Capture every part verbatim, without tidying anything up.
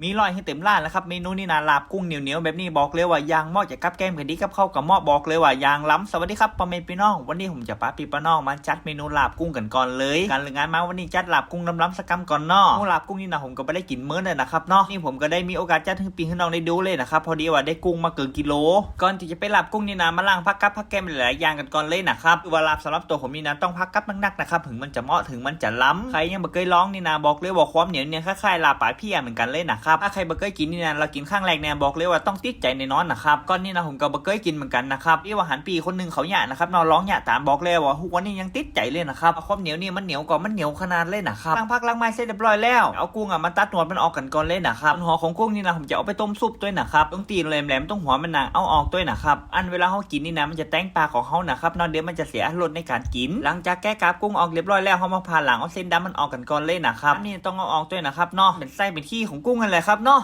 มีร้อยหื้อเต็มล้านนะครับ เมนูนี้นะ ลาบกุ้งเหนียวๆ แบบนี้ บอกเลยว่าอย่างเหมาะจะกับแกล้มก๋วยเตี๋ยวกับข้าวก็เหมาะ บอกเลยว่าอย่างล้ำ สวัสดีครับ ป้อแม่ปี้น้อง วันนี้ผมจะปาปี้ปาน้องมาจัดเมนูลาบกุ้งกั๋นก่อนเลย ก๋านเริ่มงานมาวันนี้จัดลาบกุ้งล้ำๆ สักกำก่อนเนาะ เมนูลาบกุ้งนี้นะ ผมก็บ่ได้กิ๋นเมินเลยนะครับเนาะ นี่ผมก็ได้มีโอกาสจัดหื้อปี้หื้อน้องได้ดูเลยนะครับ พอดีว่าได้กุ้งมาเกือบกิโล ก่อนตี้จะไปลาบกุ้งนี้นะ มาล้างผักกับผักแกล้มหลายๆ อย่างกั๋นก่อนเลยนะครับ คือว่าลาบสำหรับตั๋วผมนี้นะ ต้องผักกับหนักๆ นะครับ เถิงมันจะเหมาะ เถิงมันจะล้ำ ใผยังบ่เกยลองนี่นะ บอกเลยว่าความเหนียวเนี่ยคล้ายๆ ลาบป๋าเพี้ยเหมือนกั๋นเลยนะครับ ถ้าใผบ่เกยกิ๋นนี่นะ แล้วกิ๋นครั้งแรกเนี่ย บอกเลยว่าต้องติดใจ๋แน่นอนนะครับ ก่อนนี้นะ ผมก็บ่เกยกิ๋นเหมือนกั๋นนะครับ ตี้ว่าหันปี้คนนึ่งเขาเยียะนะครับเนาะ ลองเยียะต๋าม บอกเลยว่าฮู้วันนี้ยังติดใจ๋เลยนะครับ ความเหนียวนี่มันเหนียวก่อมันเหนียวขนาดเลยนะครับ ล้างผักล้างไม้เสร็จเรียบร้อยแล้ว เอากุ้งอะมาตัดหนวดมันออกกั๋นก่อนเลยนะครับ ส่วนหัวของกุ้งนี่นะ ผมจะเอาไปต้มซุปตวยนะครับ ตรงตี้แหลมๆ ตรงหัวมันนะ เอาออกตวยนะครับ อันเวลาเฮากิ๋นนี่นะ มันจะแตงปากของเฮานะครับเนาะ เดี๋ยวมันจะเสียรสในก๋านกิ๋น หลังจากแกะกาบกุ้งออกเรียบร้อยแล้ว เฮามาผ่าหลังเอาเส้นดำมันออกกั๋นก่อนเลยนะครับ อันนี้ต้องเอาออกตวยนะครับเนาะ เป๋นไส้เป๋นขี้ของกุ้งนั่นแหละครับเนาะ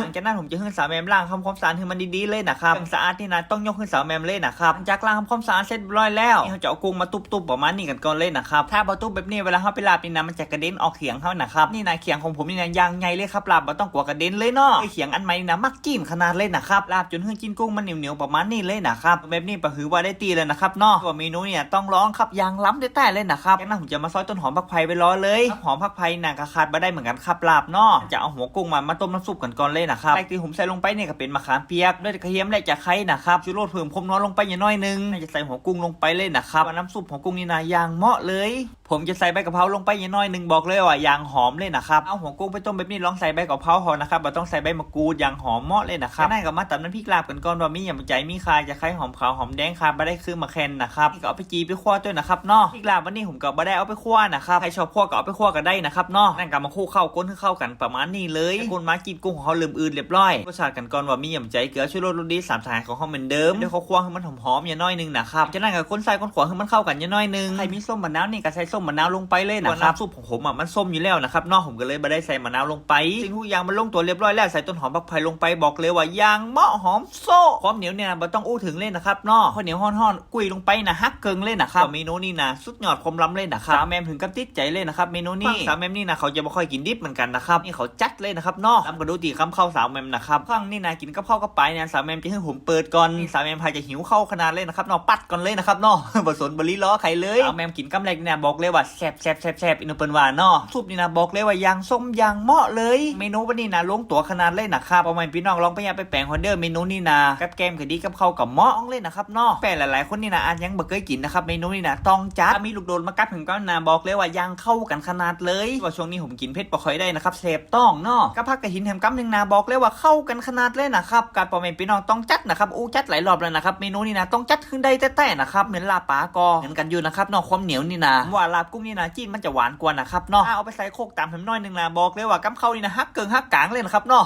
หลังจากนั้นผมจะหื้อสาวแหม่มล้างทำความสะอาดหื้อมันดีๆ เลยนะครับ เรื่องสะอาดนี่นะ ต้องยกหื้อสาวแหม่มเลยนะครับ หลังจากล้างทำความสะอาดเสร็จเรียบร้อยแล้ว นี่เฮาจะเอากุ้งมาตุ๊บๆ ประมาณนี้กั๋นก่อนเลยนะครับ ถ้าบ่ตุ๊บแบบนี้ เวลาเฮาไปลาบนี่นะ มันจะกระเด็นออกเขียงเฮานะครับ นี่นะ เขียงของผมนี่นะ อย่างใหญ่เลยครับ ลาบบ่ต้องกั๋วกระเด็นเลยเนาะ ไอ้เขียงอันใหม่นี่นะ มัก จีนขนาดเลยนะครับ ลาบจ๋นหื้อจีนกุ้งมันเหนียวๆ ประมาณนี้เลยนะครับ แบบนี้ป๋าหือว่าได้ตี้แล้วนะครับเนาะ ตั๋วเมนูเนี่ยต้องลองครับ อย่างล้ำแต๊ๆ เลยนะครับ จากนั้นผมจะมาซอยต้นหอมผักไผ่ไว้รอเลย หอมผักไผ่น่ะก็ขาดบ่ได้เหมือนกั๋นครับ ลาบเนาะ จะเอาหัวกุ้งมา มาต้มน้ำซุปกั๋นก่อนเลยนะครับ แรกตี้ผมใส่ลงไปเนี่ยก็เป๋นมะขามเปียก ด้วยกระเทียมและจะไคร้นะครับ ชูรสเพิ่มความนัวลงไปหน่อยนึ่ง จะใส่หัวกุ้งลงไปเลยนะครับ ว่าน้ำซุปหัวกุ้งนี่นะ อย่างเหมาะเลย ผมจะใส่ใบกะเพราลงไปหน่อยนึ่ง บอกเลยว่าอย่างหอมเลยนะครับ เอาหัวกุ้งไปต้มแบบนี้ ลองใส่ใบกะเพราพอนะครับ บ่ต้องใส่ใบมะกรูด อย่างหอมเหมาะเลยนะครับ จากนั้นก็มาต๋ำน้ำพริกลาบกั๋นก่อน ว่ามีหยังบ่า มีข่า จะไคร้ หอมขาว หอมแดง ขาดบ่ได้คือมะแคนนะครับ นี่ก็เอาไปจี่ไปคั่วตวยนะครับเนาะ พริกลาบวันนี้ผมก็บ่ได้เอาไปคั่วนะครับ ใผชอบคั่วก็เอาไปคั่วก็ได้นะครับเนาะ จากนั้นก็มาคลุกเข้า คนหื้อเข้ากั๋นประมาณนี้เลย คนมาจีนกุ้งของเฮาเริ่มอืดเรียบร้อย รสชาติกั๋นก่อนว่ามีหยังบ่า เกลือ ชูรส รสดี สามสหายของเฮาเหมือนเดิม เดี๋ยวเขาคั่วหื้อมันหอมๆ หน่อยนึ่งนะครับ จากนั้นก็คนใส่คนขวาหื้อมันเข้ากั๋นหน่อยนึ่ง ใผมีส้มมะนาวนี่ก็ใส่ส้มมะนาวลงไปเลยนะครับ น้ำซุปของผมอะมันส้มอยู่แล้วนะครับเนาะ ผมก็เลยบ่ได้ใส่มะนาวลงไป สิ่งทุกอย่างมันลงตั๋วเรียบร้อยแล้ว ใส่ต้นหอมผักไผ่ลงไป บอกเลยว่าอย่างเหมาะหอมโซ่ ความเหนียวเนี่ยบ่ต้องอู้เถิงเลยนะครับเนาะ ข้าวเหนียวฮ้อนๆ กุ้ยลงไปนะ หักเกิ่งเลยนะครับ เมนูนี้นะ สุดยอดความล้ำเลยนะครับ สาวแหม่มเถิงกับติดใจ๋เลยนะครับ เมนูนี้ สาวแหม่มนี่นะ เขาจะบ่ค่อยกิ๋นดิบเหมือนกั๋นนะครับ นี่เขาจัดเลยนะครับเนาะ ล้ำก็ดูตี้กำข้าวสาวแหม่มนะครับ ครั้งนี้นะ กิ๋นกับข้าวกับป๋าเนี่ย สาวแหม่มจะหื้อผมเปิดก่อน นี่สาวแหม่มพาจะหิวข้าวขนาดเลยนะครับเนาะ ปัดก่อนเลยนะครับเนาะ บ่สนบ่รีรอใผเลย สาวแหม่มกิ๋นกำแรกเนี่ย บอกเลยว่าแซ่บๆๆๆ อีหนูเปิ้นว่าเนาะ ซุปนี่นะ บอกเลยว่าอย่างส้มอย่างเหมาะเลย เมนูวันนี้นะ ลงตั๋วขนาดเลยนะครับ ป้อแม่ปี้น้องลองไปเยียะไปแป๋งฮอดเด้อ เมนูนี้นะ กับแกล้มก๋วยเตี๋ยวกับข้าวก็เหมาะเลยนะครับเนาะ แป้หลายๆ คนนี่นะ อาจยังบ่เกยกิ๋นนะครับ เมนูนี้นะ ต้องจัด ถ้ามีลูกโดดมากั๊บเถิงกำนะ บอกเลยว่าอย่างเข้ากั๋นขนาดเลย ว่าช่วงนี้ผมกิ๋นเผ็ดบ่ค่อยได้นะครับ แสบต๊องเนาะ กับผักกระถินแหมกำนึ่งนะ บอกเลยว่าเข้ากั๋นขนาดเลยนะครับ กับป้อแม่ปี้น้องต้องจัดนะครับ อู้จัดหลายรอบแล้วนะครับ เมนูนี้นะ ต้องจัดหื้อได้แต๊ๆ นะครับ เหมือนลาบป๋าก็เหมือนกั๋นอยู่นะครับเนาะ ความเหนียวนี่นะ ว่าลาบกุ้งนี่นะ จีนมันจะหวานกว่านะครับเนาะ เอาไปใส่โคกต๋ำแหมหน่อยนึ่งนะ บอกเลยว่ากำข้าวนี่นะ หักเกิ่งหักก๋างเลยนะครับเนาะ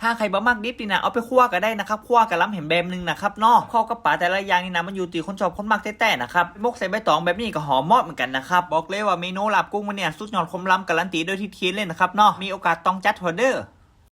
ถ้าใผบ่มักดิบนี่นะ เอาไปคั่วก็ได้นะครับ คั่วก็ล้ำแหมแบบนึ่งนะครับเนาะ ข้าวกับป๋าแต่ละอย่างนี่นะ มันอยู่ตี้คนชอบคนมักแต๊ๆ นะครับ หมกใส่ใบต๋องแบบนี้ก็หอมเหมาะเหมือนกั๋นนะครับ บอกเลยว่าเมนูลาบกุ้งมื้อเนี่ย สุดยอดความล้ำ การันตีโดยทิดเทียนเลยนะครับเนาะ มีโอกาสต้องจัดฮอดเด้อ